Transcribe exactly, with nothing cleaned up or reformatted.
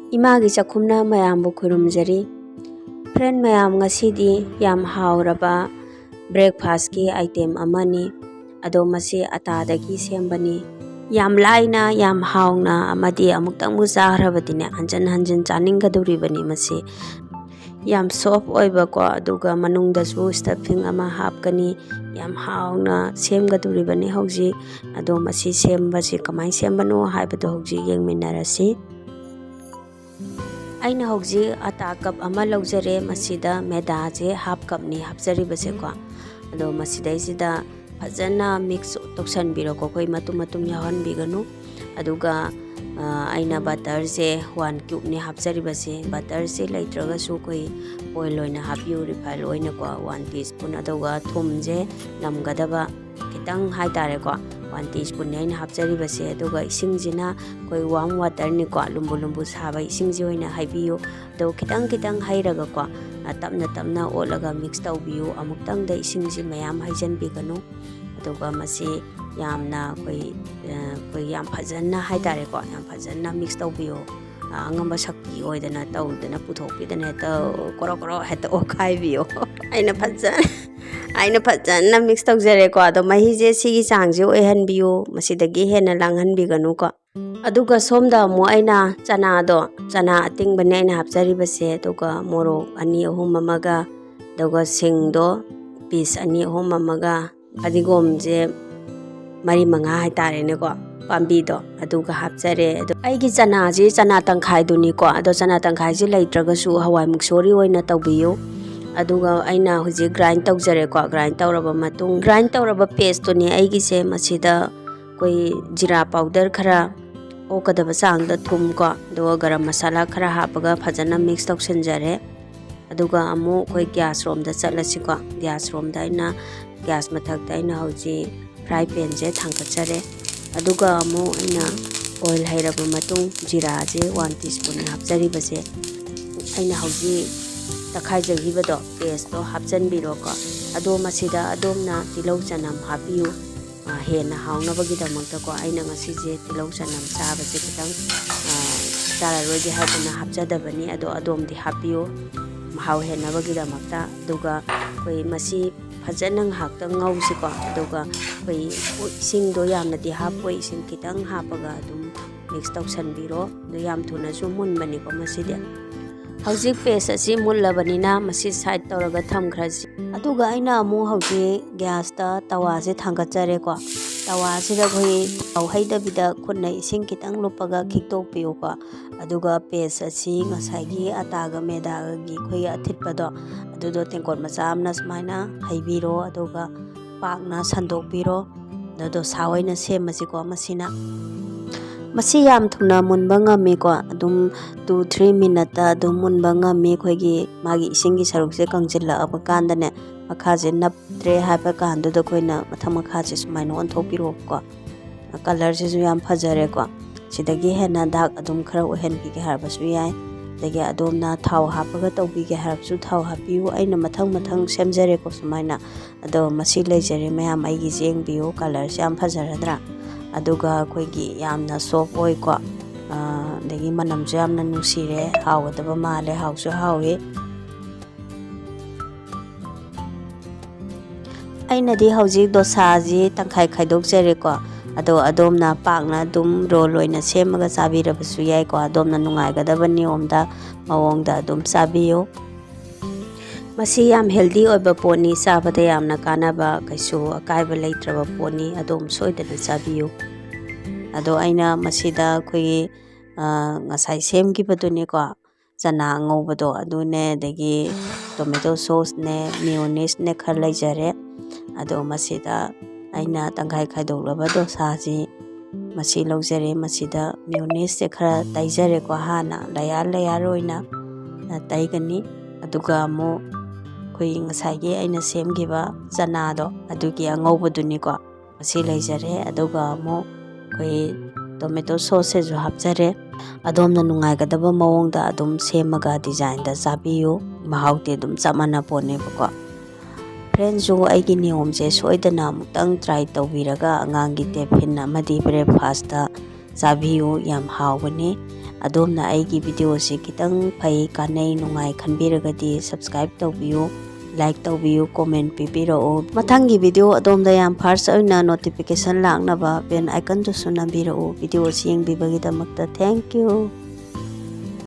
ꯏꯃꯥꯒꯤ ꯆꯥꯛꯈꯨꯝꯅ ꯃꯌꯥꯝꯕꯨ ꯈꯨꯔꯨꯝꯖꯔꯤ꯫ Friend ꯃꯌꯥꯝ, ꯉꯁꯤꯗꯤ ꯌꯥꯝ ꯍꯥꯎꯔꯕ breakfastꯀꯤ item ꯑꯃꯅꯤ꯫ ꯑꯗꯣ ꯃꯁꯤ ꯑꯇꯥꯗꯒꯤ ꯁꯦꯝꯕꯅꯤ꯫ ꯌꯥꯝ ꯂꯥꯏꯅ, ꯌꯥꯝ ꯍꯥꯎꯅ ꯑꯃꯗꯤ ꯑꯃꯨꯛꯇꯪꯕꯨ ꯆꯥꯈ꯭ꯔꯕꯗꯤꯅꯦ, ꯍꯟꯖꯤꯟ ꯍꯟꯖꯤꯟ ꯆꯥꯅꯤꯡꯒꯗꯧꯔꯤꯕꯅꯤ ꯃꯁꯤ꯫ ꯌꯥꯝ soft ꯑꯣꯏꯕꯀꯣ, ꯑꯗꯨꯒ ꯃꯅꯨꯡꯗꯁꯨ stuffing ꯑꯃ ꯍꯥꯞꯀꯅꯤ꯫ ꯌꯥꯝ ꯍꯥꯎꯅ ꯁꯦꯝꯒꯗꯧꯔꯤꯕꯅꯤ ꯍꯧꯖꯤꯛ꯫ ꯑꯗꯣ ꯃꯁꯤ ꯁꯦꯝꯕꯁꯤ ꯀꯃꯥꯏꯅ ꯁꯦꯝꯕꯅꯣ ꯍꯥꯏꯕꯗꯣ ꯍꯧꯖꯤꯛ ꯌꯦꯡꯃꯤꯟꯅꯔꯁꯤ꯫ ꯑꯩꯅ ꯍꯧꯖꯤꯛ ꯑꯇꯥ cup ꯑꯃ ꯂꯧꯖꯔꯦ꯫ ꯃꯁꯤꯗ ꯃꯦꯗꯥꯁꯦ half cupꯅꯤ ꯍꯥꯞꯆꯔꯤꯕꯁꯦꯀꯣ꯫ ꯑꯗꯣ ꯃꯁꯤꯗꯩꯁꯤꯗ ꯐꯖꯅ mix ꯇꯧꯁꯟꯕꯤꯔꯣꯀꯣ, ꯑꯩꯈꯣꯏ ꯃꯇꯨꯝ ꯃꯇꯨꯝ ꯌꯥꯎꯍꯟꯕꯤꯒꯅꯨ꯫ ꯑꯗꯨꯒ, ꯑ, ꯑꯩꯅ butterꯁꯦ one cubeꯅꯤ ꯍꯥꯞꯆꯔꯤꯕꯁꯦ꯫ Butterꯁꯦ ꯂꯩꯇ꯭ꯔꯒꯁꯨ ꯑꯩꯈꯣꯏ oil ꯑꯣꯏꯅ ꯍꯥꯞꯄꯤꯌꯨ, refine ꯑꯣꯏꯅꯀꯣ, one teaspoon꯫ ꯑꯗꯨꯒ ꯊꯨꯝꯁꯦ ꯅꯝꯒꯗꯕ ꯈꯤꯇꯪ ꯍꯥꯏꯇꯥꯔꯦꯀꯣ, one teaspoonꯅꯤ ꯑꯩꯅ ꯍꯥꯞꯆꯔꯤꯕꯁꯦ꯫ ꯑꯗꯨꯒ ꯏꯁꯤꯡꯁꯤꯅ ꯑꯩꯈꯣꯏ warm waterꯅꯤꯀꯣ, ꯂꯨꯝꯕꯨ ꯂꯨꯝꯕꯨ ꯁꯥꯕ ꯏꯁꯤꯡꯁꯤ ꯑꯣꯏꯅ ꯍꯩꯕꯤꯌꯨ꯫ ꯑꯗꯣ ꯈꯤꯇꯪ ꯈꯤꯇꯪ ꯍꯩꯔꯒꯀꯣ, ꯑ, ꯇꯞꯅ ꯇꯞꯅ ꯑꯣꯠꯂꯒ mix ꯇꯧꯕꯤꯌꯨ꯫ ꯑꯃꯨꯛꯇꯪꯗ ꯏꯁꯤꯡꯁꯤ ꯃꯌꯥꯝ ꯍꯩꯖꯤꯟꯕꯤꯒꯅꯨ꯫ ꯑꯗꯨꯒ ꯃꯁꯤ ꯌꯥꯝꯅ ꯑꯩꯈꯣꯏ, ꯑ, ꯑꯩꯈꯣꯏ ꯌꯥꯝ ꯐꯖꯅ ꯍꯥꯏꯇꯥꯔꯦꯀꯣ, ꯌꯥꯝ ꯐꯖꯅ mix ꯇꯧꯕꯤꯌꯨ꯫ ꯑ, ꯑꯉꯝꯕ ꯁꯛꯇꯤ ꯑꯣꯏꯗꯅ ꯇꯧꯗꯅ ꯄꯨꯊꯣꯛꯄꯤꯗꯅ ꯍꯦꯛꯇ ꯀꯣꯔꯣ ꯀꯣꯔꯣ ꯍꯦꯛꯇ ꯑꯣꯠꯈꯥꯏꯕꯤꯌꯣ꯫ ꯑꯩꯅ ꯐꯖ-, ꯑꯩꯅ ꯐꯖꯅ mix ꯇꯧꯖꯔꯦꯀꯣ꯫ ꯑꯗꯣ ꯃꯍꯤꯁꯦ ꯁꯤꯒꯤ ꯆꯥꯡꯁꯦ ꯑꯣꯏꯍꯟꯕꯤꯌꯨ, ꯃꯁꯤꯗꯒꯤ ꯍꯦꯟꯅ ꯂꯥꯡꯍꯟꯕꯤꯒꯅꯨꯀꯣ꯫ ꯑꯗꯨꯒ ꯁꯣꯝꯗ ꯑꯃꯨꯛ ꯑꯩꯅ ꯆꯅꯥꯗꯣ, ꯆꯅꯥ ꯑꯇꯤꯡꯕꯅꯦ ꯑꯩꯅ ꯍꯥꯞꯆꯔꯤꯕꯁꯦ, ꯑꯗꯨꯒ ꯃꯣꯔꯣꯛ ꯑꯅꯤ ꯑꯍꯨꯝ ꯑꯃꯒ, ꯑꯗꯨꯒ ꯁꯤꯡꯗꯣ piece ꯑꯅꯤ ꯑꯍꯨꯝ ꯑꯃꯒ, ꯐꯗꯤꯒꯣꯝꯁꯦ ꯃꯔꯤ ꯃꯉꯥ ꯍꯥꯏꯇꯥꯔꯦꯅꯦꯀꯣ, ꯄꯥꯝꯕꯤꯗꯣ, ꯑꯗꯨꯒ ꯍꯥꯞꯆꯔꯦ꯫ ꯑꯗꯣ ꯑꯩꯒꯤ ꯆꯅꯥꯁꯤ ꯆꯅꯥ ꯇꯪꯈꯥꯏꯗꯨꯅꯤꯀꯣ, ꯑꯗꯣ ꯆꯅꯥ ꯇꯪꯈꯥꯏꯁꯤ ꯂꯩꯇ꯭ꯔꯒꯁꯨ ꯍꯋꯥꯏ ꯃꯨꯛꯁꯣꯔꯤ ꯑꯣꯏꯅ ꯇꯧꯕꯤꯌꯨ꯫ ꯑꯗꯨꯒ ꯑꯩꯅ ꯍꯧꯖꯤꯛ grind ꯇꯧꯖꯔꯦꯀꯣ꯫ Grind ꯇꯧꯔꯕ ꯃꯇꯨꯡ, grind ꯇꯧꯔꯕ pasteꯇꯨꯅꯤ ꯑꯩꯒꯤꯁꯦ꯫ ꯃꯁꯤꯗ ꯑꯩꯈꯣꯏ ꯖꯤꯔꯥ powder ꯈꯔ, ꯑꯣꯛꯀꯗꯕ ꯆꯥꯡꯗ ꯊꯨꯝ ꯀꯣ, ꯑꯗꯨꯒ ꯒꯔꯝ ꯃꯁꯥꯂꯥ ꯈꯔ ꯍꯥꯞꯄꯒ ꯐꯖꯅ mix ꯇꯧꯁꯟꯖꯔꯦ꯫ ꯑꯗꯨꯒ ꯑꯃꯨꯛ ꯑꯩꯈꯣꯏ gas ꯔꯣꯝꯗ ꯆꯠꯂꯁꯤꯀꯣ꯫ Gas ꯔꯣꯝꯗ ꯑꯩꯅ, gas ꯃꯊꯛꯇ ꯑꯩꯅ ꯍꯧꯖꯤꯛ fry panꯁꯦ ꯊꯥꯡꯒꯠꯆꯔꯦ꯫ ꯑꯗꯨꯒ ꯑꯃꯨꯛ ꯑꯩꯅ oil ꯍꯩꯔꯕ ꯃꯇꯨꯡ ꯖꯤꯔꯥꯁꯦ one teaspoon ꯍꯥꯞꯆꯔꯤꯕꯁꯦ, ꯑꯩꯅ ꯍꯧꯖꯤꯛ ꯇꯛꯈꯥꯏꯖꯈꯤꯕꯗꯣ pasteꯇꯣ ꯍꯥꯞꯆꯤꯟꯕꯤꯔꯣꯀꯣ꯫ ꯑꯗꯣ ꯃꯁꯤꯗ ꯑꯗꯣꯝꯅ ꯇꯤꯜꯍꯧ ꯆꯅꯝ ꯍꯥꯞꯄꯤꯌꯨ꯫ ꯑ, ꯍꯦꯟꯅ ꯍꯥꯎꯅꯕꯒꯤꯗꯃꯛꯇꯀꯣ꯫ ꯑꯩꯅ ꯉꯁꯤꯁꯦ ꯇꯤꯜꯍꯧ ꯆꯅꯝ ꯆꯥꯕꯁꯦ ꯈꯤꯇꯪ, ꯑ, ꯆꯥꯔꯔꯣꯏꯒꯦ ꯍꯥꯏꯗꯅ ꯍꯥꯞꯆꯗꯕꯅꯤ꯫ ꯑꯗꯣ ꯑꯗꯣꯝꯗꯤ ꯍꯥꯞꯄꯤꯌꯨ ꯃꯍꯥꯎ ꯍꯦꯟꯅꯕꯒꯤꯗꯃꯛꯇ꯫ ꯑꯗꯨꯒ ꯑꯩꯈꯣꯏ ꯃꯁꯤ ꯐꯖꯅ ꯉꯥꯏꯍꯥꯛꯇꯪ ꯉꯧꯁꯤꯀꯣ꯫ ꯑꯗꯨꯒ ꯑꯩꯈꯣꯏ ꯏꯁꯤꯡꯗꯣ ꯌꯥꯝꯅꯗꯤ ꯍꯥꯞꯄꯣꯏ, ꯏꯁꯤꯡ ꯈꯤꯇꯪ ꯍꯥꯞꯄꯒ ꯑꯗꯨꯝ ꯃꯤꯛꯁ ꯇꯧꯁꯟꯕꯤꯔꯣ꯫ ꯑꯗꯨ ꯌꯥꯝ ꯊꯨꯅꯁꯨ ꯃꯨꯟꯕꯅꯤꯀꯣ ꯃꯁꯤꯗꯤ꯫ ꯍꯧꯖꯤꯛ ꯄꯦꯁ ꯑꯁꯤ ꯃꯨꯜꯂꯕꯅꯤꯅ ꯃꯁꯤ ꯁꯥꯏꯠ ꯇꯧꯔꯒ ꯊꯝꯈ꯭ꯔꯁꯤ꯫ ꯑꯗꯨꯒ ꯑꯩꯅ ꯑꯃꯨꯛ ꯍꯧꯖꯤꯛ ꯒ꯭ꯌꯥꯁꯇ ꯇꯋꯥꯁꯦ ꯊꯥꯡꯒꯠꯆꯔꯦꯀꯣ꯫ ꯇꯋꯥꯁꯤꯗ ꯑꯩꯈꯣꯏ ꯊꯥꯎ ꯍꯩꯗꯕꯤꯗ ꯈꯨꯠꯅ ꯏꯁꯤꯡ ꯈꯤꯇꯪ ꯂꯨꯞꯄꯒ ꯈꯤꯛꯇꯣꯛꯄꯤꯌꯨꯀꯣ꯫ ꯑꯗꯨꯒ ꯄꯦꯁ ꯑꯁꯤ ꯉꯁꯥꯏꯒꯤ ꯑꯇꯥꯒ ꯃꯦꯗꯥꯒꯤ ꯑꯩꯈꯣꯏꯒꯤ ꯑꯊꯤꯠꯄꯗꯣ, ꯑꯗꯨꯗꯣ ꯇꯦꯡꯀꯣꯠ ꯃꯆꯥ ꯑꯃꯅ ꯁꯨꯃꯥꯏꯅ ꯍꯩꯕꯤꯔꯣ꯫ ꯑꯗꯨꯒ ꯄꯥꯛꯅ ꯁꯟꯗꯣꯛꯄꯤꯔꯣ꯫ ꯑꯗꯣ ꯗꯣꯁꯥ ꯑꯣꯏꯅ ꯁꯦꯝꯃꯁꯤꯀꯣ꯫ ꯃꯁꯤꯅ, ꯃꯁꯤ ꯌꯥꯝ ꯊꯨꯅ ꯃꯨꯟꯕ ꯉꯝꯃꯤꯀꯣ꯫ ꯑꯗꯨꯝ ꯇꯨ ꯊ꯭ꯔꯤ ꯃꯤꯅꯠꯇ ꯑꯗꯨꯝ ꯃꯨꯟꯕ ꯉꯝꯃꯤ꯫ ꯑꯩꯈꯣꯏꯒꯤ ꯃꯥꯒꯤ ꯏꯁꯤꯡꯒꯤ ꯁꯔꯨꯛꯁꯦ ꯀꯪꯁꯤꯜꯂꯛꯑꯕ ꯀꯥꯟꯗꯅꯦ, ꯃꯈꯥꯁꯦ ꯅꯞꯇ꯭ꯔꯦ ꯍꯥꯏꯕ ꯀꯥꯟꯗꯨꯗ ꯑꯩꯈꯣꯏꯅ ꯃꯊꯛ ꯃꯈꯥꯁꯦ ꯁꯨꯃꯥꯏꯅ ꯑꯣꯟꯊꯣꯛꯄꯤꯔꯣꯕꯀꯣ꯫ ꯀꯂꯔꯁꯤꯁꯨ ꯌꯥꯝ ꯐꯖꯔꯦꯀꯣ꯫ ꯁꯤꯗꯒꯤ ꯍꯦꯟꯅ ꯗꯥꯛ ꯑꯗꯨꯝ ꯈꯔ ꯑꯣꯏꯍꯟꯕꯤꯒꯦ ꯍꯥꯏꯔꯕꯁꯨ ꯌꯥꯏ꯫ ꯑꯗꯒꯤ ꯑꯗꯣꯝꯅ ꯊꯥꯎ ꯍꯥꯞꯄꯒ ꯇꯧꯕꯤꯒꯦ ꯍꯥꯏꯔꯕꯁꯨ ꯊꯥꯎ ꯍꯥꯞꯄꯤꯌꯨ꯫ ꯑꯩꯅ ꯃꯊꯪ ꯃꯊꯪ ꯁꯦꯝꯖꯔꯦꯀꯣ ꯁꯨꯃꯥꯏꯅ꯫ ꯑꯗꯣ ꯃꯁꯤ ꯂꯩꯖꯔꯦ ꯃꯌꯥꯝ, ꯑꯩꯒꯤꯁꯦ ꯌꯦꯡꯕꯤꯌꯨ, ꯀꯂꯔꯁꯦ ꯌꯥꯝ ꯐꯖꯔꯗ꯭ꯔꯥ? ꯑꯗꯨꯒ ꯑꯩꯈꯣꯏꯒꯤ ꯌꯥꯝꯅ ꯁꯣꯐ ꯑꯣꯏꯀꯣ꯫ ꯑꯥ, ꯑꯗꯒꯤ ꯃꯅꯝꯁꯨ ꯌꯥꯝꯅ ꯅꯨꯡꯁꯤꯔꯦ, ꯍꯥꯎꯒꯗꯕ ꯃꯥꯜꯂꯦ, ꯍꯥꯎꯁꯨ ꯍꯥꯎꯋꯤ꯫ ꯑꯩꯅꯗꯤ ꯍꯧꯖꯤꯛ ꯗꯣꯁꯥꯁꯤ ꯇꯪꯈꯥꯏ ꯈꯥꯏꯗꯣꯛꯆꯔꯦꯀꯣ꯫ ꯑꯗꯣ ꯑꯗꯣꯝꯅ ꯄꯥꯛꯅ ꯑꯗꯨꯝ ꯔꯣꯜ ꯑꯣꯏꯅ ꯁꯦꯝꯃꯒ ꯆꯥꯕꯤꯔꯕꯁꯨ ꯌꯥꯏꯀꯣ꯫ ꯑꯗꯣꯝꯅ ꯅꯨꯡꯉꯥꯏꯒꯗꯕ ꯅꯤꯌꯣꯝꯗ, ꯃꯑꯣꯡꯗ ꯑꯗꯨꯝ ꯆꯥꯕꯤꯌꯨ꯫ ꯃꯁꯤ ꯌꯥꯝ ꯍꯦꯜꯗꯤ ꯑꯣꯏꯕ ꯄꯣꯠꯅꯤ, ꯆꯥꯕꯗ ꯌꯥꯝꯅ ꯀꯥꯟꯅꯕ, ꯀꯩꯁꯨ ꯑꯀꯥꯏꯕ ꯂꯩꯇ꯭ꯔꯕ ꯄꯣꯠꯅꯤ꯫ ꯑꯗꯣꯝ ꯁꯣꯏꯗꯅ ꯆꯥꯕꯤꯌꯨ꯫ ꯑꯗꯣ ꯑꯩꯅ ꯃꯁꯤꯗ ꯑꯩꯈꯣꯏꯒꯤ, ꯑ, ꯉꯁꯥꯏ ꯁꯦꯝꯈꯤꯕꯗꯨꯅꯤꯀꯣ, ꯆꯅꯥ ꯑꯉꯧꯕꯗꯣ ꯑꯗꯨꯅꯦ, ꯑꯗꯒꯤ ꯇꯣꯃꯦꯇꯣ ꯁꯣꯁꯅꯦ, ꯃꯤꯌꯣꯅꯤꯁꯅꯦ ꯈꯔ ꯂꯩꯖꯔꯦ꯫ ꯑꯗꯣ ꯃꯁꯤꯗ ꯑꯩꯅ ꯇꯪꯈꯥꯏ ꯈꯥꯏꯗꯣꯛꯂꯕ ꯗꯣꯁꯥꯁꯤ ꯃꯁꯤ ꯂꯧꯖꯔꯦ꯫ ꯃꯁꯤꯗ ꯃꯤꯌꯣꯅꯤꯁꯁꯦ ꯈꯔ ꯇꯩꯖꯔꯦꯀꯣ, ꯍꯥꯟꯅ ꯂꯌꯥꯔ ꯂꯌꯥꯔ ꯑꯣꯏꯅ ꯇꯩꯒꯅꯤ꯫ ꯑꯗꯨꯒ ꯑꯃꯨꯛ ꯑꯩꯈꯣꯏ ꯉꯁꯥꯏꯒꯤ ꯑꯩꯅ ꯁꯦꯝꯈꯤꯕ ꯆꯅꯥꯗꯣ, ꯑꯗꯨꯒꯤ ꯑꯉꯧꯕꯗꯨꯅꯤꯀꯣ꯫ ꯃꯁꯤ ꯂꯩꯖꯔꯦ꯫ ꯑꯗꯨꯒ ꯑꯃꯨꯛ ꯑꯩꯈꯣꯏ ꯇꯣꯃꯦꯇꯣ ꯁꯣꯁꯁꯤꯁꯨ ꯍꯥꯞꯆꯔꯦ꯫ ꯑꯗꯣꯝꯅ ꯅꯨꯡꯉꯥꯏꯒꯗꯕ ꯃꯑꯣꯡꯗ ꯑꯗꯨꯝ ꯁꯦꯝꯃꯒ ꯗꯤꯖꯥꯏꯟꯗ ꯆꯥꯕꯤꯌꯨ꯫ ꯃꯍꯥꯎꯗꯤ ꯑꯗꯨꯝ ꯆꯞ ꯃꯥꯟꯅ ꯄꯣꯠꯅꯦꯕꯀꯣ꯫ ꯐ꯭ꯔꯦꯟꯁꯁꯨ ꯑꯩꯒꯤ ꯅꯤꯌꯣꯝꯁꯦ ꯁꯣꯏꯗꯅ ꯑꯃꯨꯛꯇꯪ ꯇ꯭ꯔꯥꯏ ꯇꯧꯕꯤꯔꯒ ꯑꯉꯥꯡꯒꯤ ꯇꯦꯐꯤꯟ ꯑꯃꯗꯤ ꯕ꯭ꯔꯦꯛꯐꯥꯁꯇ ꯆꯥꯕꯤꯌꯨ, ꯌꯥꯝ ꯍꯥꯎꯕꯅꯤ꯫ ꯑꯗꯣꯝꯅ ꯑꯩꯒꯤ video ꯁꯤ ꯈꯤꯇꯪ ꯐꯩ, ꯀꯥꯟꯅꯩ, ꯅꯨꯡꯉꯥꯏ ꯈꯟꯕꯤꯔꯒꯗꯤ subscribe ꯇꯧꯕꯤꯌꯨ, like ꯇꯧꯕꯤꯌꯨ, comment ꯄꯤꯕꯤꯔꯛꯎ꯫ ꯃꯊꯪꯒꯤ video ꯑꯗꯣꯝꯗ ꯌꯥꯝ first ꯑꯣꯏꯅ notification ꯂꯥꯛꯅꯕ bell icon ꯗꯨꯁꯨ ꯅꯝꯕꯤꯔꯛꯎ꯫ Video ꯑꯁꯤ ꯌꯦꯡꯕꯤꯕꯒꯤꯗꯃꯛꯇ thank you꯫